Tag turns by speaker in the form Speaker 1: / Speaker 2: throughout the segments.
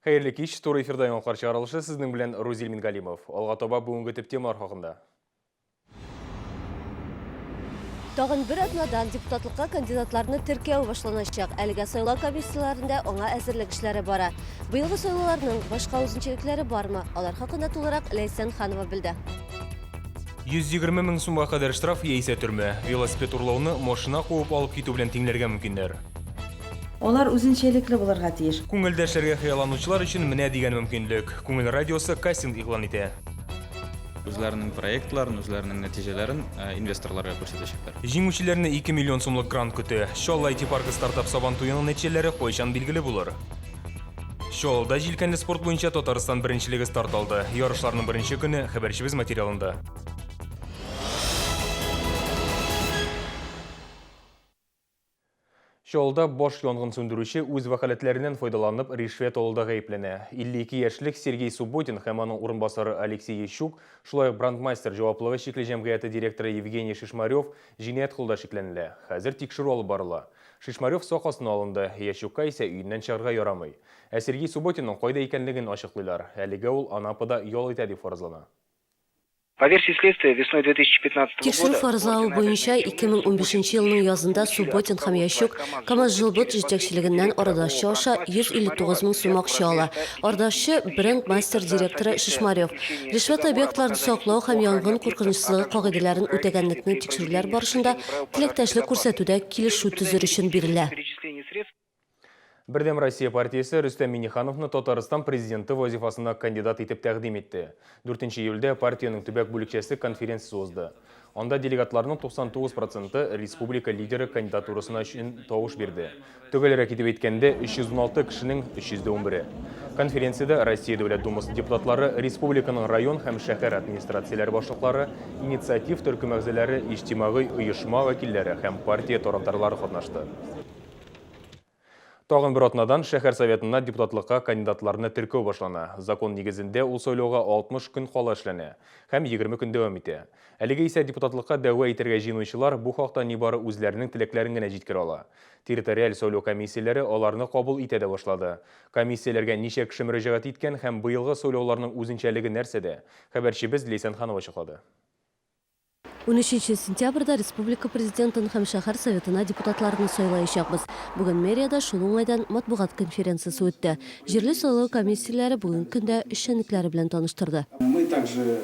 Speaker 1: Хәерле кич, туры эфирда яңалыклар чыгарылышы, сезнең белән Рузил Мингалимов. Алга таба бүгенге төп темалар хакында.
Speaker 2: Тагын бер атнадан депутатлыкка кандидатларны теркәү башланачак. Әлегә сайлау комиссияләрендә аңа әзерлек эшләре бара. Быелгы сайлауларның башка үзенчәлекләре бармы? Алар хакында тулырак Ләйсән Ханова белде.
Speaker 1: 120 мең сумга кадәр штраф яисә төрмә. Велосипед урлауны машина куып алып китү белән тиңләргә мөмкиннәр.
Speaker 3: Алар үзенчәлекле булырга тиеш.
Speaker 1: Күңелдә эшләргә хыялланучылар өчен менә дигән мөмкинлек. Күңел радиосы кастинг игълан итә.
Speaker 4: Үзләренең проектларын, үзләренең нәтиҗәләрен инвесторларга күрсәтәчәкләр.
Speaker 1: Җиңүчеләрне 2 миллион сумлык грант көтә. Чаллы IT-паркы стартап Сабантуеның нәтиҗәләре кайчан билгеле булыр? Чаллыда җилкәнле спорт буенча Татарстан беренчелеге старт алды. Ярышларның беренче көне хәбәрчебез материалында. Чаллыда баш янгын сүндерүче үз вәкаләтләреннән файдаланып ришвәт алуда гаепләнә. 52 яшьлек Сергей Субботин һәм аның урынбасары Алексей Ящук, шулай ук Брандмайстер җаваплылыгы чикле җәмгыяте директоры Евгений Шишмарев җинаять кылуда шикләнелә. Хәзер тикшерү алып барыла. Шишмарев сак астына алынды, Ящукка исә өеннән чыгарга ярамый. Ә Сергей Субботинның кайда икәнлеген ачыклыйлар. Әлегә ул Анапада ял итә дип фаразлана.
Speaker 5: По версии следствия, весной 2015
Speaker 2: Тикшерү
Speaker 5: года
Speaker 2: фаразлавы буенча, 2015 елның язында Субботин һәм Ящук КАМАЗ-Жилбыт җитәкчелегеннән арадашчы аша 159 мең сум акча ала. Арадашчы, Бренд-мастер директоры Шишмарев. Ришвәт объектларны саклау һәм янгын куркынычсызлыгы кагыйдәләрен үтәгәнлекне тикшерүләр барышында теләктәшлек күрсәтүдә килешү төзер өчен бирелә.
Speaker 1: Бердәм Россия партиясе Рөстәм Миңнехановны Татарстан президенты вазифасына кандидат итеп тәкъдим итте. 4 июльдә партиянең төбәк бүлекчәсе конференциясе узды. Анда делегатларның 99 проценты республика лидеры кандидатурасына өчен тавыш бирде. Төгәлрәк итеп әйткәндә, 316 кешенең 311-е. Конференциядә Россия Дәүләт Думасы депутатлары, республиканың район һәм шәһәр администрацияләре башлыклары, инициатив төркем әгъзалары, иҗтимагый оешма вәкилләре һәм партия тарафдарлары катнашты. Тагын бер атнадан шәһәр советына депутатлыкка кандидатларны теркәү башлана. Закон нигезендә ул сайлауга 60 көн кала эшләнә һәм 20 көн дәвам итә. Әлегә исә депутатлыкка дәгъва итәргә җыенучылар бу хакта нибары үзләренең теләкләрен генә җиткерә ала. Территориаль сайлау комиссияләре аларны кабул итә дә башлады. Комиссияләргә ничә кеше мөрәҗәгать иткән һәм быелгы сайлауларның үзенчәлеге нәрсәдә? Хәбәрчебез Ләйсән Ханова ачыклады.
Speaker 2: Унөченче сентябрьдә республика Президентын һәм шәһәр Советына депутатларны сайлаячакбыз. Бүген мэриядә шул уңайдан матбугат конференциясе үтте. Җирле сайлау комиссияләре бүгенге көндә эшчәнлекләре белән таныштырды.
Speaker 6: Мы также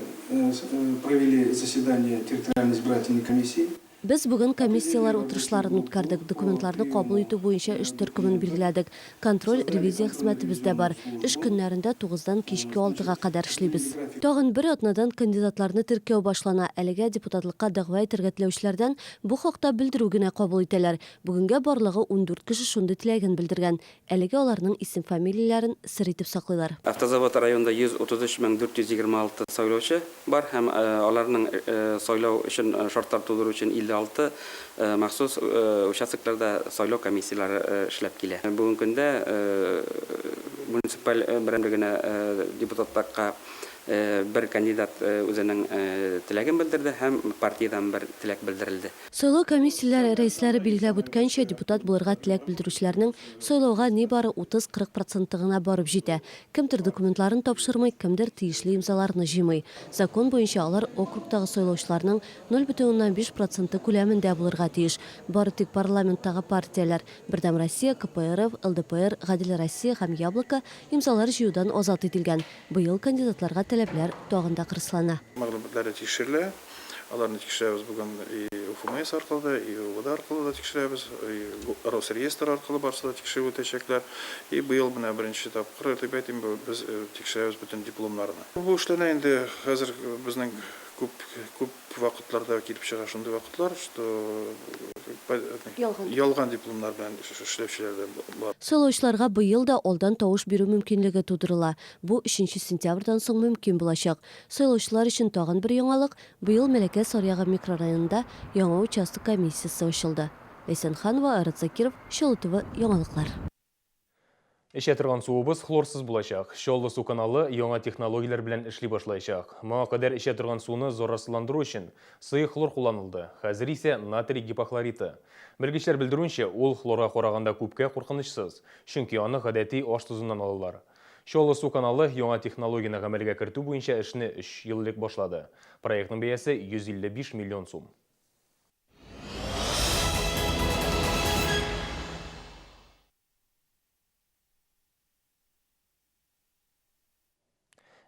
Speaker 6: провели заседание территориальной избирательной комиссии.
Speaker 2: Без бүген комиссияләр утырышларын үткәрдек, документларны кабул итү буенча эш төркемен билгеләдек. Контроль, ревизия хезмәтебез дә бар. Эш көннәрендә тугыздан кичке алтыга кадәр эшлибез. Тагын бер атнадан кандидатларны теркәү башлана. Әлегә депутатлыкка дәгъва итәргә теләүчеләрдән бу хакта белдерү генә кабул итәләр. Бүгенгә барлыгы 14 кеше шундый теләген белдергән. Әлегә аларның исем-фамилияләрен сер итеп саклыйлар.
Speaker 7: Автозавод районында 133 мең 426 сайлаучы бар һәм аларның сайлау өчен шартлар тудыру өчен 56 махсус участокларда сайлау комиссияләре эшләп килә. Бүгенге көндә муниципаль берәмлегенә депутатлыкка бер кандидат үзенең теләген белдерде һәм партиядән бер теләк белдерелде.
Speaker 2: Сайлау комиссияләре рәисләре билгеләп үткәнчә, депутат булырга теләк белдерүчеләрнең сайлауга нибары 30-40 проценты гына барып җитә. Кемдер документларын тапшырмый, кемдер тиешле имзаларны җыймый. Закон буенча алар округтагы сайлаучыларның 0,5 проценты күләмендә булырга тиеш. Бары тик парламенттагы партияләр, Бердәм Россия, КПРФ, ЛДПР, Гадел Россия һәм Яблоко имзалар җыюдан азат ителгән. Быел кандидатларга таләпләр тагын да кырыслана.
Speaker 8: Мәгълүматлары тикшерелә. Аларны тикшерәбез бүген и УФМС аркылы да, и УВД аркылы да тикшерәбез, и Росреестр аркылы барсы да тикшереп үтәчәкләр. И быел менә беренче тапкыр, дип әйтим, без тикшерәбез бөтен дипломнарны. Бу эшләнә инде хәзер безнең күп, күп вакытларда килеп чыга шундый вакытлар, что ялган дипломнар белән эшләүчеләр дә бар.
Speaker 2: Сайлаучыларга быел да алдан тавыш бирү мөмкинлеге тудырыла. Бу өченче сентябрьдән соң мөмкин булачак. Сайлаучылар өчен тагын бер яңалык, быел Мәләкәс аръягы микрорайонында яңа участок комиссиясе ачылды. Ләйсән Ханова, Айрат Закиров, Чаллы ТВ, яңалыклар.
Speaker 1: Эчә торган суыбыз хлорсыз булачак. Чаллы су каналы яңа технологияләр белән эшли башлаячак. Моңа кадәр эчә торган суны зарарсызландыру өчен сыек хлор кулланылды, хәзер исә натрий гипохлориты. Белгечләр белдерүенчә, ул хлорга караганда күпкә куркынычсыз, чөнки аны гадәти аш тозыннан алалар. Чаллы су каналы яңа технологияне гамәлгә кертү буенча эшне өч ел элек башлады. Проектның бәясе 155 миллион сум.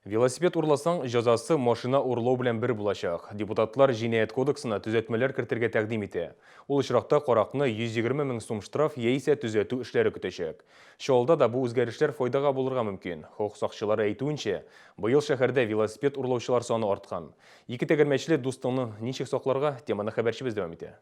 Speaker 1: Велосипед урласаң, җәзасы машина урлау белән бер булачак. Депутатлар Җинаять кодексына төзәтмәләр кертергә тәкъдим итә. Ул очракта каракны 120 мең сум штраф яисә төзәтү эшләре көтәчәк. Чаллыда да бу үзгәрешләр файдага булырга мөмкин. Хокук сакчылары әйтүенчә, быел шәһәрдә велосипед урлаучылар саны арткан. Ике тәгәрмәчле дустыңны ничек сакларга? Теманы хәбәрчебез дәвам итә.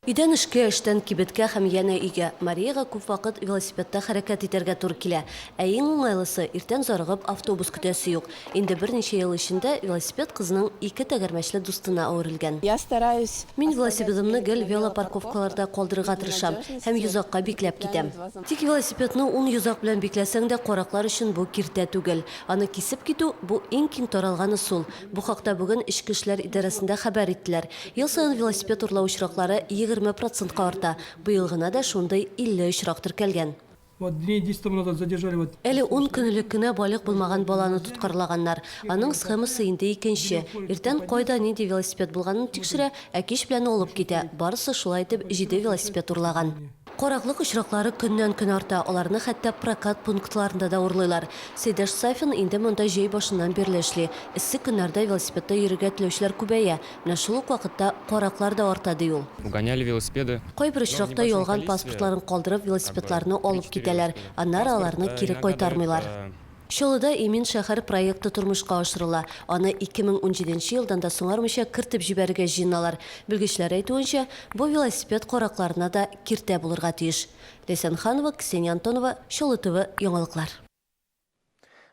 Speaker 2: Өйдән эшкә, эштән кибеткә һәм янә өйгә. Марияга күп вакыт велосипедта хәрәкәт итәргә туры килә. Ә иң уңайлысы, иртән зарыгып автобус көтәсе юк. Инде берничә ел эчендә велосипед кызның ике тәгәрмәчле дустына әверелгән.
Speaker 9: Я стараюсь.
Speaker 2: Мин велосипедымны гел велопарковкаларда калдырырга тырышам һәм йозакка бикләп китәм. Тик велосипедны ун йозак белән бикләсәң дә, караклар өчен бу киртә түгел. Аны кисеп китү, бу иң киң таралган ысул. Бу хакта бүген Эчке эшләр идарәсендә хәбәр иттеләр. Ел саен велосипед урлау очраклары 20 процентка арта. Быел гына да шундый 50 очрак теркәлгән.
Speaker 10: Вот дней десять тому назад задержали вот.
Speaker 2: Әле ун көн элек кенә балигъ булмаган баланы тоткарлаганнар. Аның схемасы инде икенче. Иртән кайда нинди велосипед булганын тикшерә, ә кич белән алып китә. Барысы шулай итеп җиде велосипед урлаган. Караклык очраклары көннән-көн арта, аларны хәтта прокат пунктларында да урлыйлар. Сәйдәш Сафин инде монда җәй башыннан бирле эшли. Эссе көннәрдә велосипедта йөрергә теләүчеләр күбәя, менә шул ук вакытта караклар да арта, ди ул.
Speaker 4: Угоняли велосипеды.
Speaker 2: Кайбер очракта ялган паспортларын калдырып, велосипедларны алып китәләр, аннары аларны кире кайтармыйлар. Чаллыда Имин шәһәр проекты тормышка ашырыла. Аны 2017 нче елдан да соңармыйча кертеп җибәрергә җыеналар. Белгечләр әйтүенчә, бу велосипед каракларына да киртә булырга тиеш. Ләйсән Ханова, Ксения Антонова, Чаллы ТВ, яңалыклар.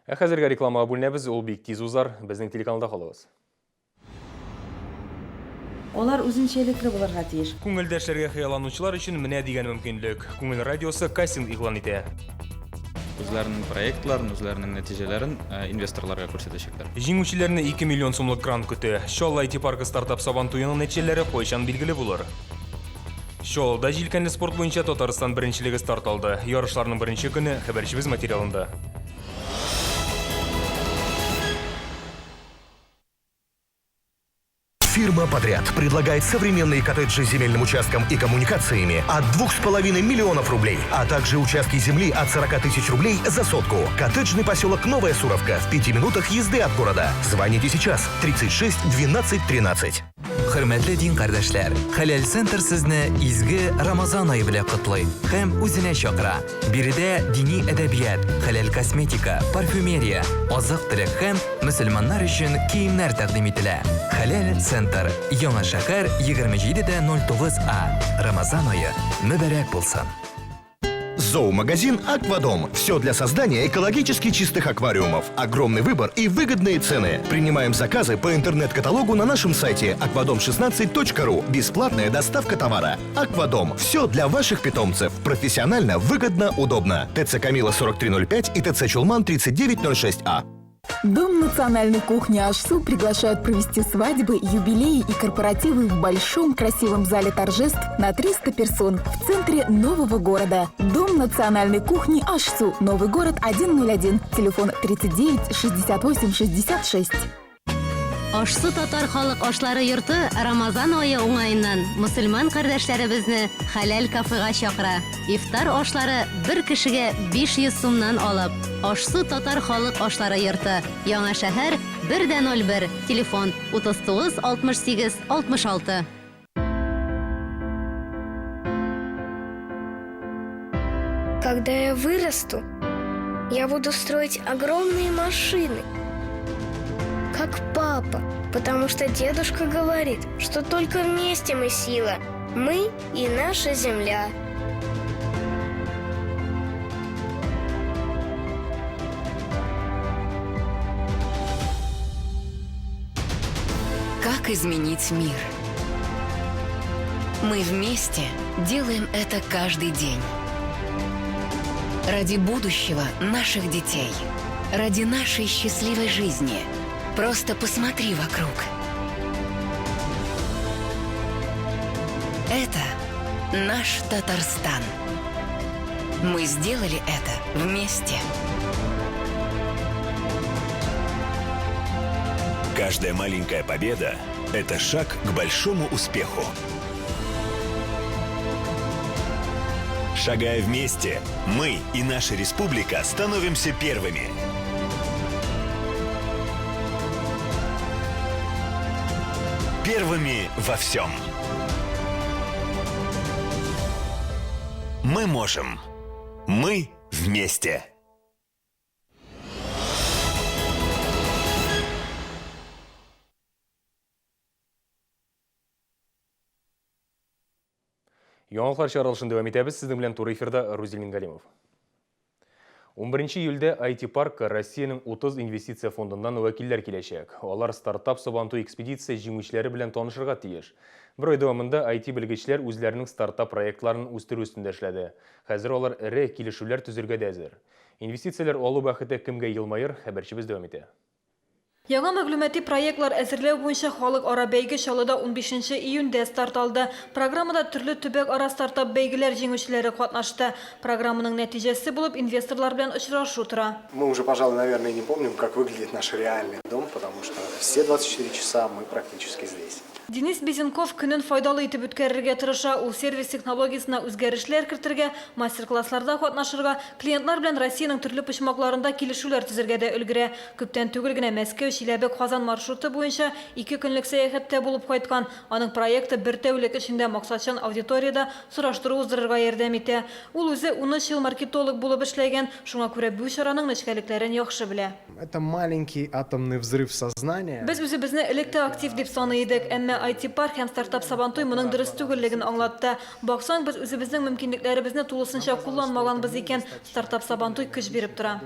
Speaker 1: Ә хәзергә рекламага бүленәбез, ул бик тиз узар. Безнең телеканалда калыгыз.
Speaker 3: Алар үзенчәлекле булырга тиеш.
Speaker 1: Күңелдә эшләргә хыялланучылар өчен менә дигән мөмкинлек. Күңел радиосы кастинг игълан итә.
Speaker 4: Үзләренең проектларын, үзләренең нәтиҗәләрен инвесторларга күрсәтәчәкләр.
Speaker 1: Җиңүчеләрне 2 миллион сумлык грант көтә. Чаллы IT-паркы стартап Сабантуеның нәтиҗәләре кайчан билгеле булыр? Чаллыда җилкәнле спорт буенча Татарстан беренчелеге старт алды. Ярышларның беренче көне хәбәрчебез материалында.
Speaker 11: Фирма «Подряд» предлагает современные коттеджи с земельным участком и коммуникациями от 2,5 миллионов рублей, а также участки земли от 40 тысяч рублей за сотку. Коттеджный поселок Новая Суровка в 5 минутах езды от города. Звоните сейчас 36 12 13.
Speaker 12: Хөрмәтле дин кардәшләр, Хәләл Центр сезне изге Рамазан ае белән котлый һәм үзенә чакыра. Биредә дини әдәбият, хәләл косметика, парфюмерия, азык-төлек һәм мөселманнар өчен киемнәр тәкъдим ителә. Хәләл Центр, Яңа шәһәр, 27 дә 09 А. Рамазан ае мөбарәк булсын!
Speaker 11: Зоомагазин «Аквадом». Все для создания экологически чистых аквариумов. Огромный выбор и выгодные цены. Принимаем заказы по интернет-каталогу на нашем сайте аквадом16.ру. Бесплатная доставка товара. «Аквадом». Все для ваших питомцев. Профессионально, выгодно, удобно. ТЦ «Камила» 4305 и ТЦ «Чулман» 3906А.
Speaker 13: Дом национальной кухни Аш-Су приглашает провести свадьбы, юбилеи и корпоративы в большом красивом зале торжеств на 300 персон в центре нового города. Дом национальной кухни Аш-Су. Новый город 101. Телефон 39 68 66.
Speaker 14: Аш-су татар халык ашлары йорты Рамазан ае уңаеннан мөселман кардәшләребезне хәләл кафега чакыра. Ифтар ашлары бер кешегә 500 сумнан алып. Аш-су татар халык ашлары йорты. Яңа шәһәр 1 дә 01. Телефон 39 68 66.
Speaker 15: Когда я вырасту, я буду строить огромные машины, как папа, потому что дедушка говорит, что только вместе мы сила. Мы и наша земля.
Speaker 16: Как изменить мир? Мы вместе делаем это каждый день. Ради будущего наших детей. Ради нашей счастливой жизни. Просто посмотри вокруг. Это наш Татарстан. Мы сделали это вместе.
Speaker 9: Каждая маленькая победа – это шаг к большому успеху. Шагая вместе, мы и наша республика становимся первыми. Первыми во всем. Мы можем. Мы вместе.
Speaker 1: Яңалыклар чыгарылышын дәвам итәбез. Сезнең белән туры эфирда Рузил Мингалимов. 11 июльдә IT-паркка Россиянең 30 инвестиция фондыннан вәкилләр киләчәк. Алар стартап Сабантуй экспедиция җиңүчеләре белән танышырга тиеш. Бер ай дәвамында IT-белгечләр үзләренең стартап проектларын үстерү өстендә эшләде. Хәзер алар эре килешүләр төзергә дә әзер. Инвестицияләр алу бәхете кемгә елмаер, хәбәрчебез дәвам итә.
Speaker 17: Яңа мәгълүмати проектлар әзерләү буенча халыкара бәйге Чаллыда унбишенче июньдә старт алды. Программада төрле төбәк-ара стартап-бәйгеләр җиңүчеләре катнашты. Программаның нәтиҗәсе булып инвесторлар белән очрашу тора.
Speaker 18: Мы уже, пожалуй, наверное, не помним, как выглядит наш реальный дом, потому что все 24 часа мы практически здесь.
Speaker 17: Денис Безенков көнен файдалы итеп үткәрергә тырыша. Ул сервис технологиясенә үзгәрешләр кертергә, мастер-классларда катнашырга, клиентлар белән Россиянең төрле почмакларында килешүләр төзергә дә өлгерә. Күптән түгел генә Мәскәү, Чиләбе, Казан маршруты буенча ике көнлек сәяхәттә булып кайткан. Аның проекты бер тәүлек эчендә максатчан аудиториядә сораштыру уздырырга ярдәм итә. Ул үзе унөч ел маркетолог булып эшләгән, шуңа күрә бу чараның нечкәлекләрен яхшы белә.
Speaker 18: Это маленький атомный взрыв сознания.
Speaker 17: Без үзебезне элек тә актив дип саный идек, әмма IT-парк һәм Стартап-Сабантуй моның дөрес түгеллеген аңлатты. Баксаң, без үзебезнең мөмкинлекләребезне тулысынча кулланмаганбыз икән. Стартап-Сабантуй көч биреп тора.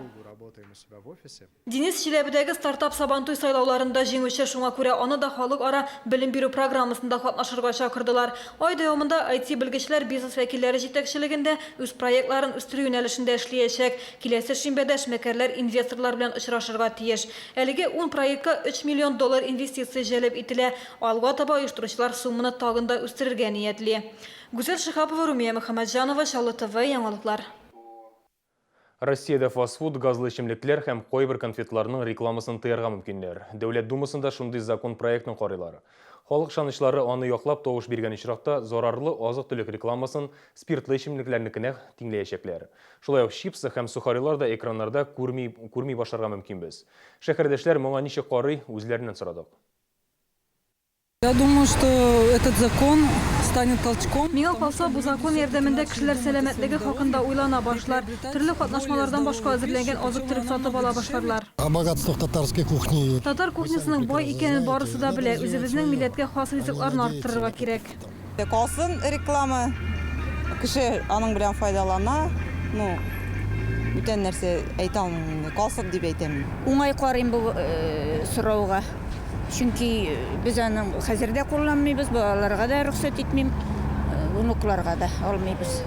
Speaker 17: Денис Чиләбедәге Стартап-Сабантуй сайлауларында җиңүче, шуңа күрә аны да халыкара белем бирү программасында катнашырга чакырдылар. Ай дәвамында IT-белгечләр бизнес вәкилләре җитәкчелегендә үз проектларын үстерү юнәлешендә эшлиячәк. Киләсе шимбәдә эшмәкәрләр инвесторлар белән очрашырга тиеш. Әлеге ун проектка 3 миллион доллар инвестиция җәлеп ителә. Алга таба оештыручылар сумманы тагын да үстерергә ниятли. Гүзәл Шиһапова, Румия Мөхәммәтҗанова, Чаллы ТВ, яңалыклар.
Speaker 1: Россиядә фастфуд, газлы эчемлекләр һәм кайбер конфетларның рекламасын тыярга мөмкиннәр. Дәүләт Думасында шундый закон проектын карыйлар. Халык ышанычлары аны яклап тавыш биргән очракта зарарлы азык-төлек рекламасын спиртлы эчемлекләрнекенә тиңләячәкләр. Шулай ук чипсы һәм сухарилар да экраннарда күрми, күрми башларга мөмкинбез. Шәһәрдәшләр моңа ничек карый, үзләреннән сорадык.
Speaker 19: Я думаю, что этот закон станет толчком.
Speaker 17: Миңа калса, бу закон ярдәмендә кешеләр сәламәтлеге хакында уйлана башлар, төрле катнашмалардан башка әзерләнгән азык-төлек сатып ала башларлар.
Speaker 20: О богатствах татарской кухни.
Speaker 17: Татар кухнясының бай икәнен барысы да белә, үзебезнең милләткә хас ризыкларны арттырырга кирәк.
Speaker 21: Калсын реклама, кеше аның белән файдалана, ну, бүтән нәрсә әйтә алмыйм инде, калсын дип әйтәм мин.
Speaker 22: Уңай карыйм бу сорауга. Чөнки без аның хәзер дә кулланмыйбыз, балаларга да рөхсәт итмим, внукларга да алмыйбыз.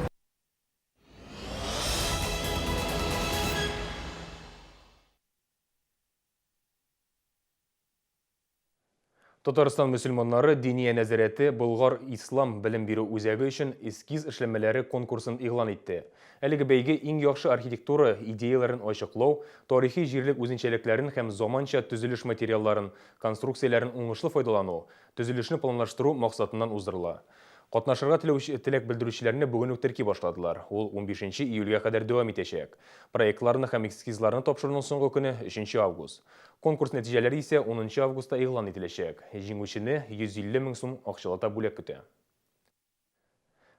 Speaker 1: Татарстан мөселманнары Диния нәзарәте Болгар ислам белем бирү үзәге өчен эскиз эшләнмәләре конкурсын игълан итте. Әлеге бәйге иң яхшы архитектура идеяләрен ачыклау, тарихи җирлек үзенчәлекләрен һәм заманча төзелеш материалларын, конструкцияләрен уңышлы файдалану, төзелешне планлаштыру максатыннан уздырыла. Катнашырга теләүче теләк белдерүчеләрне бүген үк терки башладылар. Ул унбишенче июльгә кадәр дәвам итәчәк. Проектларны һәм эскизларны тапшыруның соңгы көне, өченче август. Конкурс нәтиҗәләре исә унынчы августта игълан ителәчәк. Җиңүчене 150 мең сум акчалата бүләк көтә.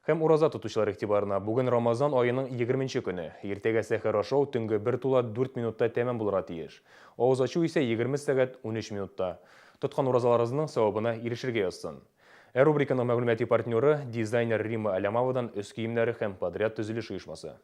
Speaker 1: Һәм ураза тотучылар игътибарына, бүген Рамазан аеның егерменче көне. Иртәгә сәхәр ашау төнге бер тула дүрт минутта тәмам булырга тиеш. Авыз ачу исә 20 сәгать 13 минутта. Тоткан уразаларыгызның савабына ирешергә язсын. Ә рубриканың мәгълүмати партнеры, дизайнер Римма Алямавадан өс киемнәре һәм подряд төзелеш оешмасы.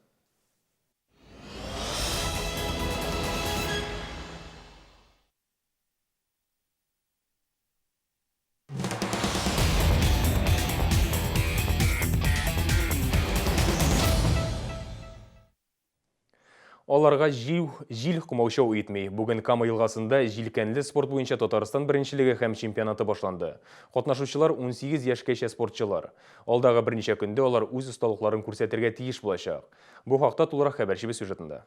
Speaker 1: Аларга җил, җил комаучау итми. Бүген Кама елгасында җилкәнле спорт буенча Татарстан беренчелеге һәм чемпионаты башланды. Катнашучылар 18 яшькәчә спортчылар. Алдагы берничә көндә алар үз осталыкларын күрсәтергә тиеш булачак. Бу хакта тулырак хәбәрчебез сюжетында.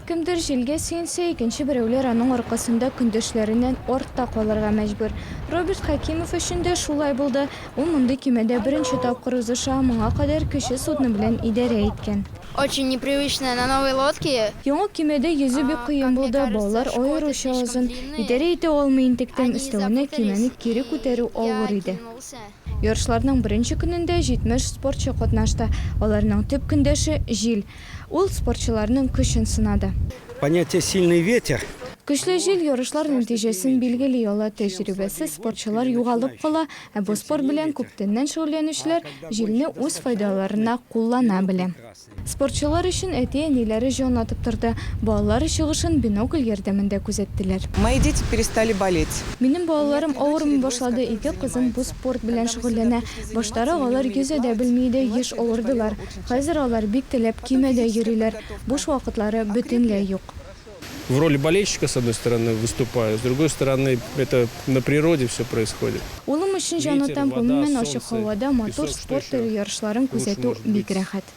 Speaker 5: Кемдер җилгә сөенсә, икенче берәүләр аның аркасында көндәшләреннән артта калырга мәҗбүр. Роберт Хәкимов өчен дә шулай булды. Ул мондый көймәдә беренче тапкыр узыша, моңа кадәр кече судно белән идарә иткән.
Speaker 6: Очень непривычно на новой лодке.
Speaker 5: Яңа көймәдә йөзү бик кыен булды, баллар аеруча озын. Идарә итә алмый интектем, өстәвенә көймәне кире күтәрү авыр иде. Ярышларның беренче көнендә 70 спортчы катнашты. Аларның төп көндәше, җил. Ул спортчыларның көчен сынады.
Speaker 23: Понятие сильный ветер.
Speaker 5: Көчле җил ярышлар нәтиҗәсен билгели ала. Тәҗрибәсез спортчылар югалып кала, ә бу спорт белән күптәннән шөгыльләнүчеләр җилне үз файдаларына куллана белә. Спортчылар өчен әти-әниләре җан атып торды. Балалары чыгышын бинокль ярдәмендә күзәттеләр.
Speaker 21: Мои дети перестали болеть.
Speaker 5: Минем балаларым авырмый башлады, ике кызым бу спорт белән шөгыльләнә. Баштарак алар йөзә дә белми иде, еш авырдылар. Хәзер алар бик теләп көймәдә йөриләр, буш вакытлары бөтенләй юк.
Speaker 24: В роли болельщика, с одной стороны, выступаю, с другой стороны, это на природе все происходит.
Speaker 5: Улым өчен җан атам, гомумән, ачык һавада матур спорт төре ярышларын күзәтү бик рәхәт.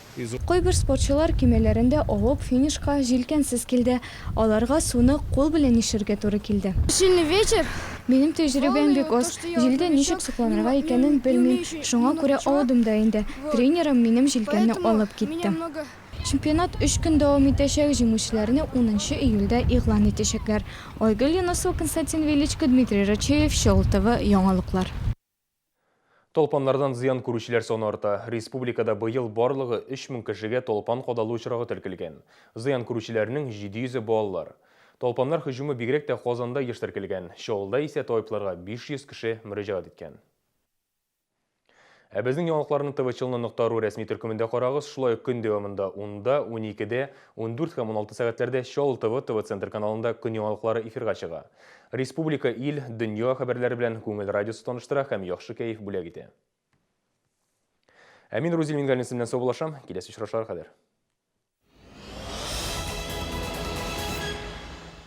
Speaker 5: Кайбер спортчылар көймәләрендә авып, финишка җилкәнсез килде. Аларга суны кул белән ишергә туры килде.
Speaker 6: Сильный ветер.
Speaker 5: Минем тәҗрибәм бик аз. Җилдә ничек сокланырга икәнен белмим, шуңа күрә аудым да инде. Тренерым минем җилкәнне алып китте. Чемпионат өч көн дәвам итәчәк, җиңүчеләрне унынчы июльдә игълан итәчәкләр. Айгөл Юнысова, Константин Величко, Дмитрий Рачеев, Чаллы ТВ, яңалыклар.
Speaker 1: Талпаннардан зыян күрүчеләр саны арта. Республикада быел барлыгы 3000 кешегә талпан кадалу очрагы теркәлгән. Зыян күрүчеләрнең 700-е балалар. Талпаннар һөҗүме бигрәк тә Казанда еш теркәлгән. Чаллыда исә табибларга 500 кеше мөрәҗәгать иткән. Ә безнең яңалыкларны ТВ Челны нокта ру рәсми төркемендә карагыз. Шулай ук көн дәвамында унда, уникедә, 14 һәм 16 сәгатьләрдә Чаллы ТВ ТВ Центр каналында көн яңалыклары эфирга чыга. Республика, ил, дөнья хәбәрләре белән Күңел радиосы таныштыра һәм яхшы кәеф бүләк итә. Ә мин Рузил Мингалин исеменнән саубуллашам. Киләсе очрашуларга кадәр.